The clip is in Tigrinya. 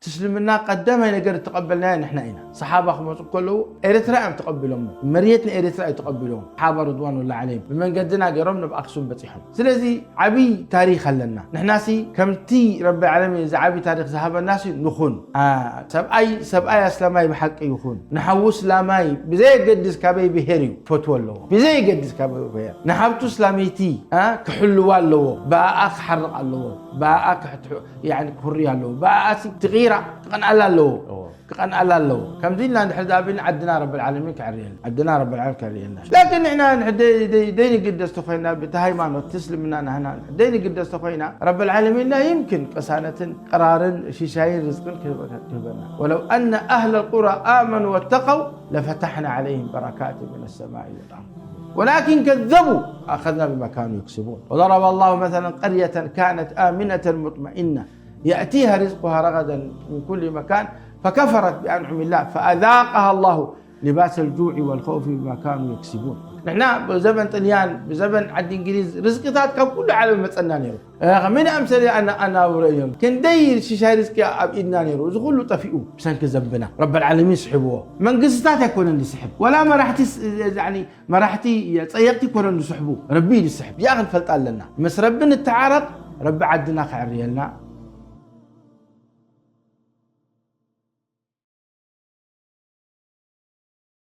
እስልምና ቀዳማይ ነገር እተቐበልናዮ ንሕና ኢና። ሰሓባ ክመፁ ከለዉ ኤርትራ እዮም ተቐቢሎም። መሬት ንኤርትራ እዩ ተቐቢሎም። ሰሓባ ርድዋኑላ ዓለይም ብመንገድና ገይሮም ናብ ኣክሱም በፂሖም። ስለዚ ዓብዪ ታሪክ ኣለና። ንሕናሲ ከምቲ ረቢ ዓለሚን እዚ ዓብዪ ታሪክ ዝሃበናሲ ንኹን። አ፣ ሰብኣይ፣ ሰብኣይ ኣስላማይ ብሓቂ ይኹን። ንሓዉ እስላማይ ብዘየገድስ ካበይ ብሄር እዩ ፈትዎ ኣለዎ። ብዘየገድስ ካበይ ብሄር። ንሓብቱ እስላመይቲ፣ አ፣ ክሕልዋ ኣለዎ። ብኣኣ ክሓርቕ ኣለዎ። ብኣኣ ክሕትሑ፣ ያኒ ክፍርያ ኣለዎ። ብኣኣ ሲ ትቒራ ክቐንኣላ ኣለዎ። እዎ። ክቐንኣላ ኣለዎ። ከምዚ ኢልና እንድሕር ዝኣበና ዓድና ረብል ዓለሚን ከዕርየልና። ዓድና ረብል ዓለሚን ከዕርየልና። ላኪን ንሕና እንድሕር ደይ-፣ ደይ-፣ ደይንግደስ ተኾይና ብቲ ሃይማኖት፣ እቲ እስልምና ናህና እንድሕር ደይንግደስ ተኾይና ረብል ዓለሚን ላ ይምክን ቅሳነትን ቅራርን ሽሻይን ርዝቅን ክህበ-፣ ክህበና። ወለው ኣነ ኣህለ ልቁራ ኣመኑ ወተቀው ለፈታሕና ዓለይህም በረካት ምን ሰማኢ ወልኣርድ ወላኪን ከዘቡ ኣኸዝና ብማ ካኑ የክስቡን። ወضረበ ላሁ መሰለን ቀርየተን ካነት ኣሚነተን ሙጥመኢና يأتيها رزقها رغدا من كل مكان فكفرت بأنعم الله فأذاقها الله لباس الجوع والخوف بما كانوا يكسبون። ንሕና ብዘበን ጥልያን፣ ብዘበን ዓዲ እንግሊዝ ርዝቅታት ካብ ኩሉ ዓለም መጸና ነይሩ። እ፣ ከመይ ንኣምሰለ ኣና-፣ ኣናብሮ እዮም። ክንደይ ሽሻይ ርዝቂ ኣብ ኢድና ነይሩ። እዚ ኩሉ ጠፊኡ ብሰንኪ ዘንብና። ረበል ዓለሚን ስሒብዎ። መንግስትታት ኣይኮነን ዝስሕብ። ወላ መራሕቲ ስ-፣ ያኒ መራሕቲ ጸየቕቲ ኣይኮነን ዝስሕቡ። ረቢ እዩ ዝስሕብ። እዚኣ ክንፈልጣ ኣለና። ምስ ረቢ ንተዓረቕ፣ ረቢ ዓድና ከዕርየልና።